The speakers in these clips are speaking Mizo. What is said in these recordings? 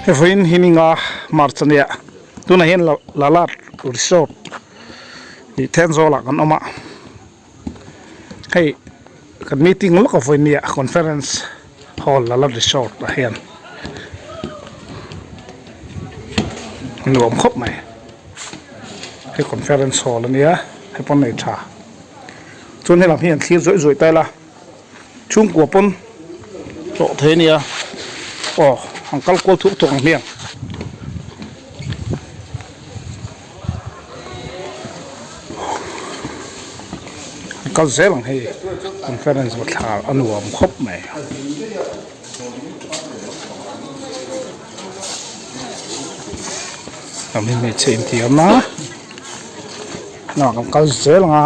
Hei vawiin hi ni nga March ania tunah hian Lalat Resort tih Thenzawl ah kan awm a hei kan meeting lawk a vawiin nia conference hall Lalat Resort ah hian nuam khawp mai hei conference hall ania hei pawn nei tha chuan helam hi an thlir zawih zawih ta ila. Chhungkua pawn hlawh thei ania aw an kal kual thuk thuk ang hmiang. An kal zel ang hei conference va thla a nuam khawp mai. Lam hi hmeichhe intih awm a kan kal zel ang a.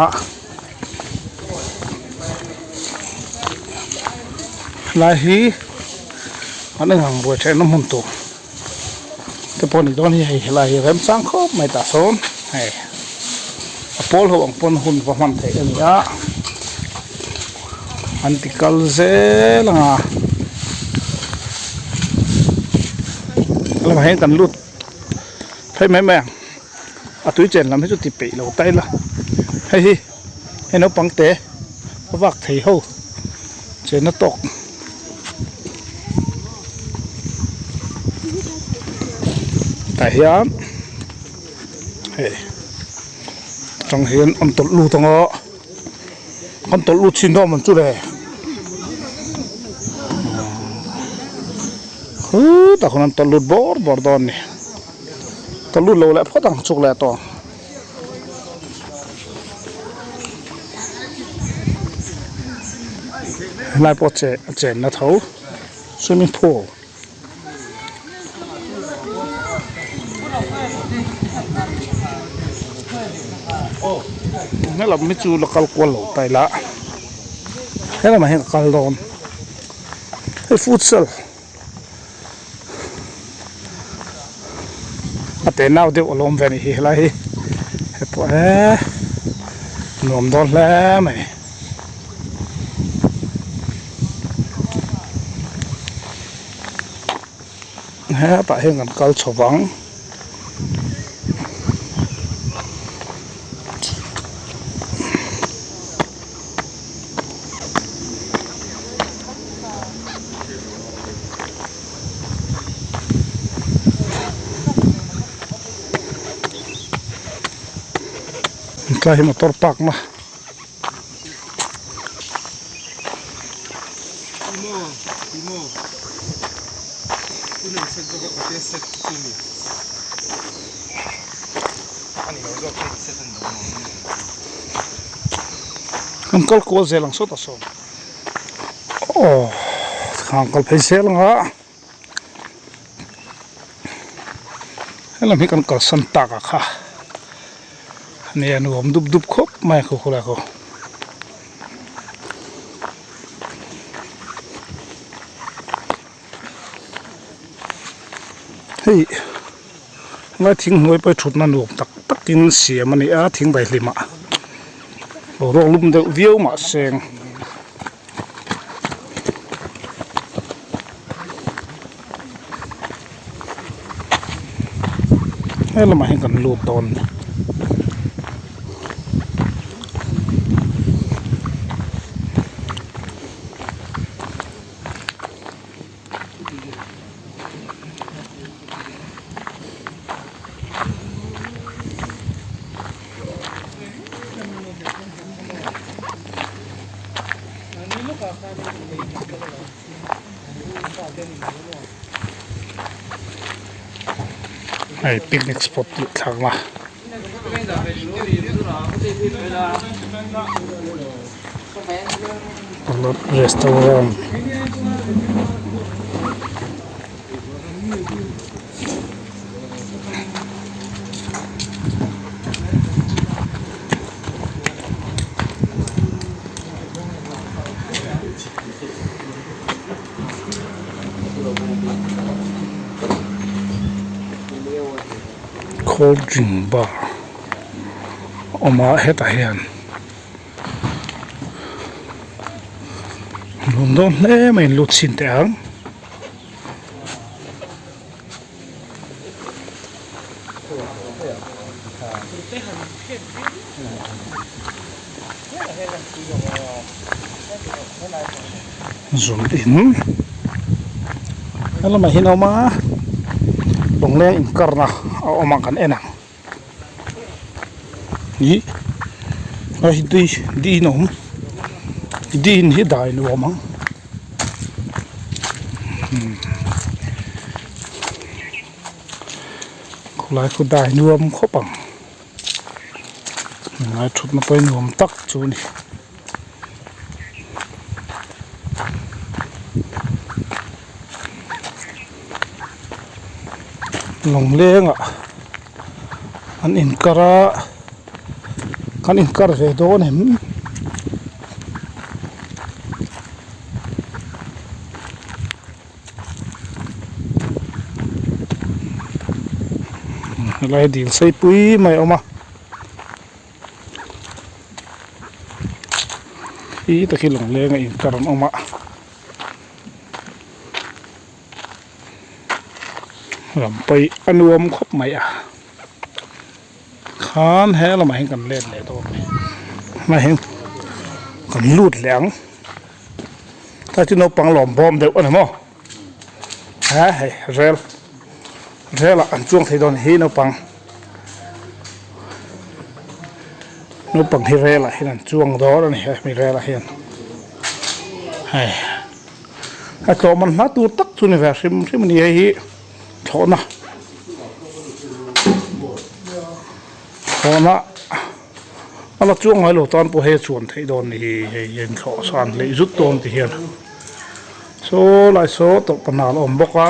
Helai hi an engang buai theihna hmun tur te pawh a nih dawn hi hei helai hi remchang khawp mai tah sawn hei a pawl ho ang pawn hun va hman theih a ni a an ti kal zel ang a lamah hian kan lut phei mai mai ang. A tui chen lam hi chu ti peih lo ta ila hei hi hei naupang te a vak thei ho chenna tawk tah hian hei atang hian an tawlh lut ang a an tawlh lut chhin dawn ang chu le khutah khuan an tawlh lut bawr bawr dawn a ni. Ka lut lo leh phawt ang chuk leh tawh. Helai pawh che chenna tho swimming pool. Helam hi chu la kal kual lo ta ila helamah hian ka kal dawn hei futsal. A te nau deuh a lawm ve a nih hi helai hi hei pawh eee nuam dawn hle mai hetah hian kan kal chho vang. Tlai hi motor park na kan kal kual zel ang sawtah sawn. Aw khang kal phei zel ang a helam hi kan kalsan tak a kha ania nuam dup dup khawp mai a khawkhawlai khaw. Hei helai thing hnuai pawh hi thutna nuam tak takin siam a ni a thing daihlimah boruak lum deuh viau mahse helamah hian kan lut dawn a ni. Hei picnic spot tih thlak na. Restaurant cold drink bar a awm a hetah hian. Lung dawn hle mai in lut chhin teh ang. Zun in he lamah hian a awm a lawngleng inkarna a awm a kan en ang ih hei hi tui dîn a awm dîn hi dai nuam ang khawlai khu dai nuam khawp ang helai thutna pawh hi nuam tak chu a ni. Lawnglengah an inkar a kan inkar ve dawn em? Helai dil sei pui mai a awm a. Khi tak hi lawngleng a inkar an awm a lam pawih a nuam khawp mai a khan he lamah hian kan let leh dawn a ni hmai hian kan lut leh ang tlai chu naupang lawm bawm deuh a ni maw he hei rel rel ah an chuang thei dawn hi naupang. Naupang hi rel ah hian an chuang dawn a ni hemi rel ah hian hei a tlawm an hma tur tak chu ni ve hrim hrim a ni hei hi thlawhna thlawhna a la chuang ngai lo tan pawh hei a chuan theih dawn a ni hei hian thlawh san leh zut dawn ti hian saw lai saw tawlh panal a awm bawk a.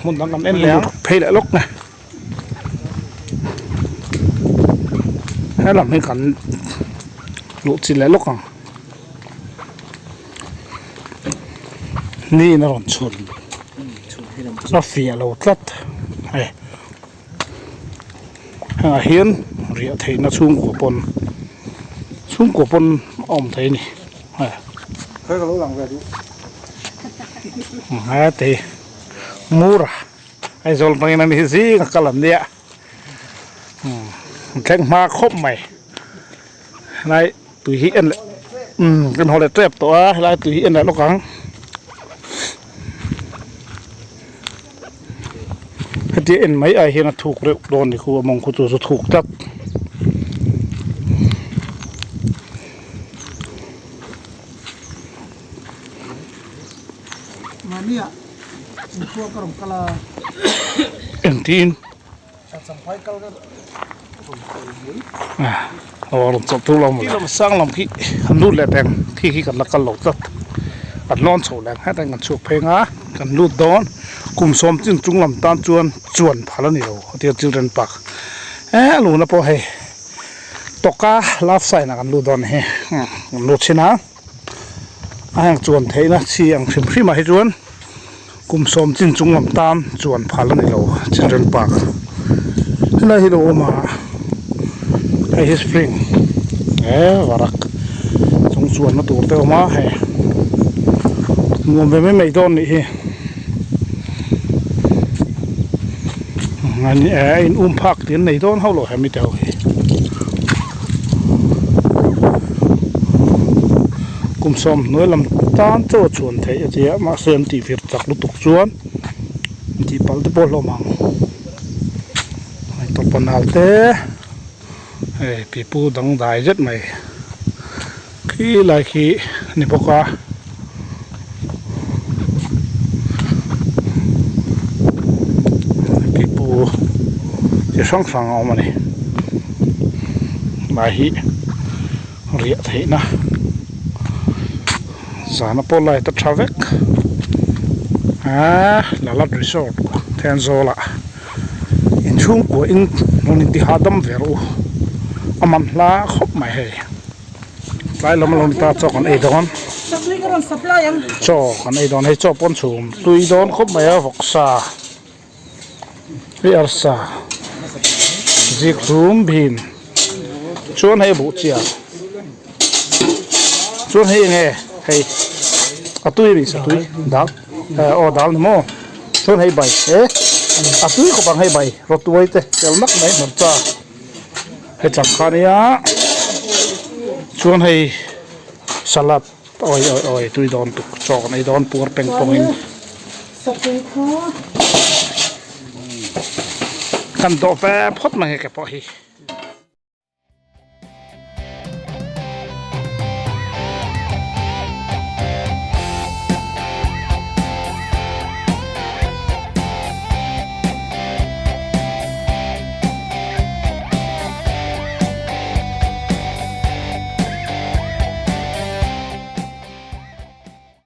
Hmun dang kan en leh ang phei leh lawk nge helam hi kan luh chi leh lawk ang ni in a rawn chhun a fiah lo tlat hei hengah hian riah theihna chhungkua pawn chhungkua pawn a awm thei a ni hei. Heti Mura Aizawl hmangin a ni zing a kal an nia an thleng hma khawp mai helai tui hi en leh umm kan haw leh tep tawh a helai tui hi en leh lawk ang hetia en mai ai hian a thuk reuh dawn ni khu a mawng khu chu chu thuk tlat. Mahnia inkhua ka rawn kal a. Engtiin? Champhai kal ka rawn kal mai. Aw rawn chawlh tur lo maw le. Lam sang lam khi an lut leh teng khi khi kan la kal lo tlat. Kan lawn chho leh ang hetah hian kan chhuak phei ang a kan lut dawn. Kum sawm chin chung lam tan chuan chuan phal a ni lo a tia children park eh a luna pawh hei tawka love sign ah kan lut dawn a ni hi kan lut chhin a. A heng chuan theihna chi ang hrim hrim ah hi chuan kum sawm chin chung lam tan chuan phal a ni lo children park helai hi lo awm a hei hi spring he varak chung chuan na tur te a awm a hei nuam ve mai mai dawn nih hi a in um phak tih an nei dawn hauh lo hemi te ho hi. Kum sawm hnuai lam tan chaw a chhuan theih a tia mahse an tih vir chak lutuk chuan an tih palh te pawh hlawm ang hei tawlhpanal te hei pipu dangdai zet mai khi lai khi a ni bawk a. Pipu chi hrang hrang a awm a ni lai hi riah theihna zana pawh light a tha vek aaa Lalat resort Thenzawl ah inchhungkua in rawn inti hahdam ve rawh u a man hla khawp mai hei. Tlai lam a lo ni ta chaw kan ei dawn chaw kan ei dawn hei chaw pawn chhum tui dawn khawp mai a vawksa hei arsa zik hlum bhin chuan hei a buh chiah chuan hei enge hei a tui a ni satui dal aw dal ni maw chuan hei bai e a tui khawp ang hei bai rawtuai te tel nak mai hmarcha. Hei changkha nia chuan hei salad Awi awi awi tui dawn tuk chaw kan ei dawn puar peng pawng in. Kan dawh ve phawt mai he ke pawh hi.